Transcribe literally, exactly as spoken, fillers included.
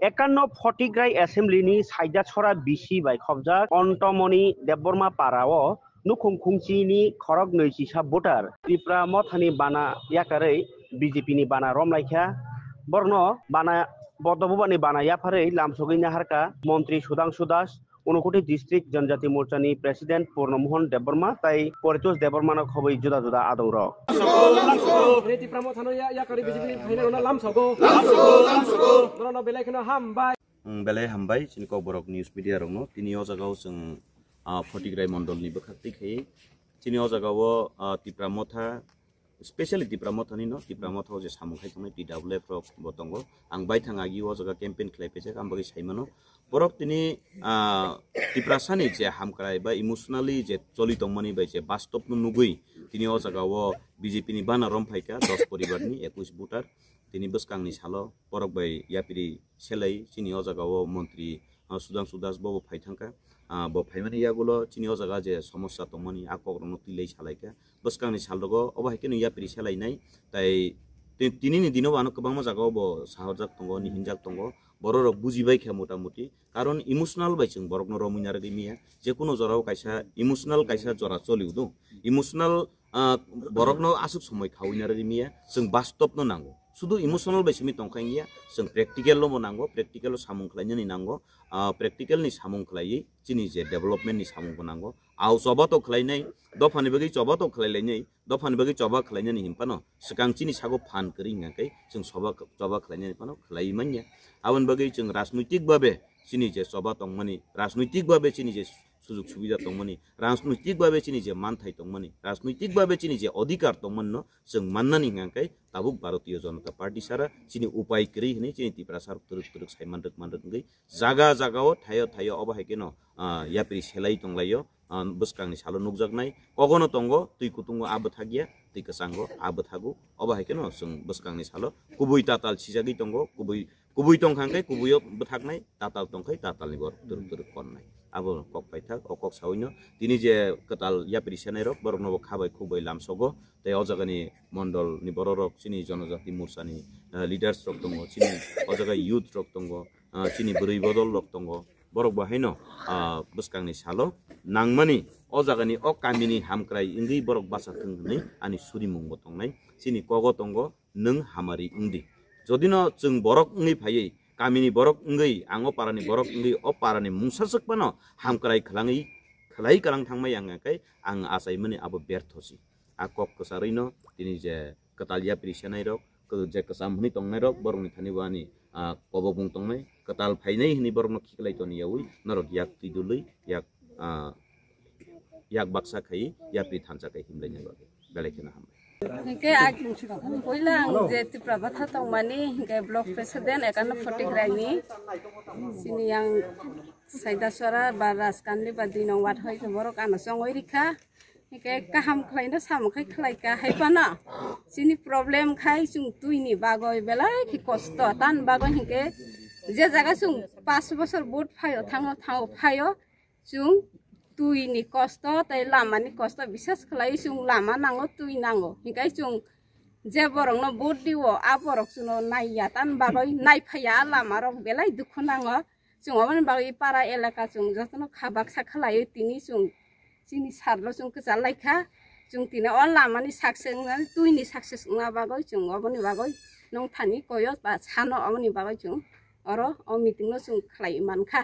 Ekanno Photigrai Assembly ni Saidachora B C bai khobjak Ontomoni Debbarma para o nukhung khungchi ni khorok nwi chisa voter Tipra Mothani bana yakarwi B J P ni bana romlaikha. Borno bana bodo bubani bana yapharwi lamsogwi naharka Montri Sudhangshu Das, Unakoti District Janjati Morcha ni President Purno Mohan Debbarma tai Poritosh Debbarma no khobwi juda juda adong rok. Re Tipra Mothano ya, ya kari B J P ni phaina rona lamsogo. Lamsogo, lamsogo. Borok no belai kheno hambai. Ang belai hambai, chini Kokborok News Media rokno. Tini o jaga o chwng, ah, Photigrai Mondol ni bwkhak twi khai. Chini o jaga o, ah, Tipra Motha, specially Tipra Mothani no, Tipra Motha o je samung khai tongnai T W F rok bo tongo. Ang baithang agi o jaga campaign khlai paijak, ang bagwi sai mano. Borok tini, ah, Tiprasani je hamkrai ba emotionally je choli tongmani bai je bastop no nugwi tini o jaga o B J P ni bana rom phaikha dos poribar ni ekwis voter. Tini bwskang ni salo borok bai yapri selai chini o jaga o montri, ah, Sudhangshu Das bo, bo phai thangkha. Ah, bo phaimani yagulo chini o jaga je somosya tongmani a kok rokno twilai salaikha. Bwskangni salrogo obo hai kheno yapri selainai, tai ti-, tinini dino bo ano kwbangma jagao bo sahorjak tongo, nihinjak tongo. Bororok bujibai kha mota moti, karon emotional bai chwng borokno romwi narwgwi manya. Jekunu jorao kaisa emotional kaisa jora choliu do. Emotional, ah, borokno aswk somoi khaui narwgwi manya, chwng bastopno nango. Sudu emotional bai simi tongkha wngya, chwng practical no bo nango, practical o samung khlainani nango, ah, practical ni samung khlaiwi chini je development ni samung bo nango. Au choba to khlainai, dophani bagwi choba to khlailainai, dophani bagwi choba khlainani hinphano swkang chini sago phan kwrwi hwnkha khe chwng choba, choba khlainani phano khlaiwi manya. Aboni bagwi chwng rajnoitik babe chini je choba tongmani, rajnoitik babe chini je sujug subida tongmani, rajnoitik babe chini je manthai tongmani, rajnoitik babe chini je odhikar tongmani no chwng mannani hwnkha khe tabuk Bharatiya Janata Party sara chini upai kwrwi hwnwi chini Tiprasa rok twrwk twrwk sai manrwk manrwk wngwi jaga jaga o thaio thaio obo hai kheno, ah, yapri selai tonglaio, ah, bwskangni salo nukjaknai. Kogono tongo, twi kutungo a bwthak ya, twi kwchango a bwthago. Obo hai kheno chwng bwskangni salo kubui tatal sijagwi tongo, kubui, kubui tongkha hwnkhe kubuio bwthaknai, tatal tongkhe tatalni borok twrwk twrwk konnai. Abo kok paithak, o kok sawi no tini je kwtal yapri senai rok, borok no bo kha bai khuk bai lamsogo, tei o jaga ni mondol ni borok rok chini Jonojati Morcha ni, ah, leaders rok tongo, chini o jaga youth rok tongo, ah, chini bwrwi bodol rok tongo, borok bo haino, ah, bwskangni salo nangmani o jagani o kamini hamkrai wngwi borok bacha thwng hwnwi ani surimung bo tongnai. Chini kogo tongo, nwng hamari wngdi. Jodino chwng borok wngwi phaiwi, kamini borok wngwi, ang o parani borok wngwi, o parani mungsa swk phano hamkrai khlangwi, khlai kalang thangmai ang khe ang achaimani abo bertho si. A kok kwcharwi no tini je kwtal yapri senai rok, kw-, je kwcham hwnwi tongnai rok, borokni thani bo ani, ah, kobokbung tongnai, kwtal phainai hwnwi borokno khiklai toni yaui, norok yak twi dului, yak, ah, yak baksa khai, yapri thansa khai himlaina bagwi. Belai kheno hambai. Hingke a-, puila ang je Tipra Motha tongmani, hingke block president, ekanno Photigrai ni, sini yang Saidachora ba Raskandi ba dui nong ward hoi borok ano chongoi rikha. Hingke kaham khlaino samung khai khlaika hai phano. Chini problem khai chwng twini bagoi belai khe kosto. Tan bagoi hingke je jaga chwng pash bosor vote phaio, thango, thango phaio, chwng twini kosto tei lamani kosto bisas khlai chwng lama nango, twi nango. Hingke chwng je borokno vote diwo, a borok chwngno naiya, tan bagoi naiphaiya, a lamarok belai dukhu nango. Chwng oboni bagwi para elaka chwng jotono kha baksa khlaiwi tini chwng chini sarlo chwng kwchar laikha. Chwng tini o lamani success wngnani, twini success wngna bagwi chwng oboni bagwi nongthani koyo ba sano, oboni bagwi chwng oro o meeting no chwng khlai mankha.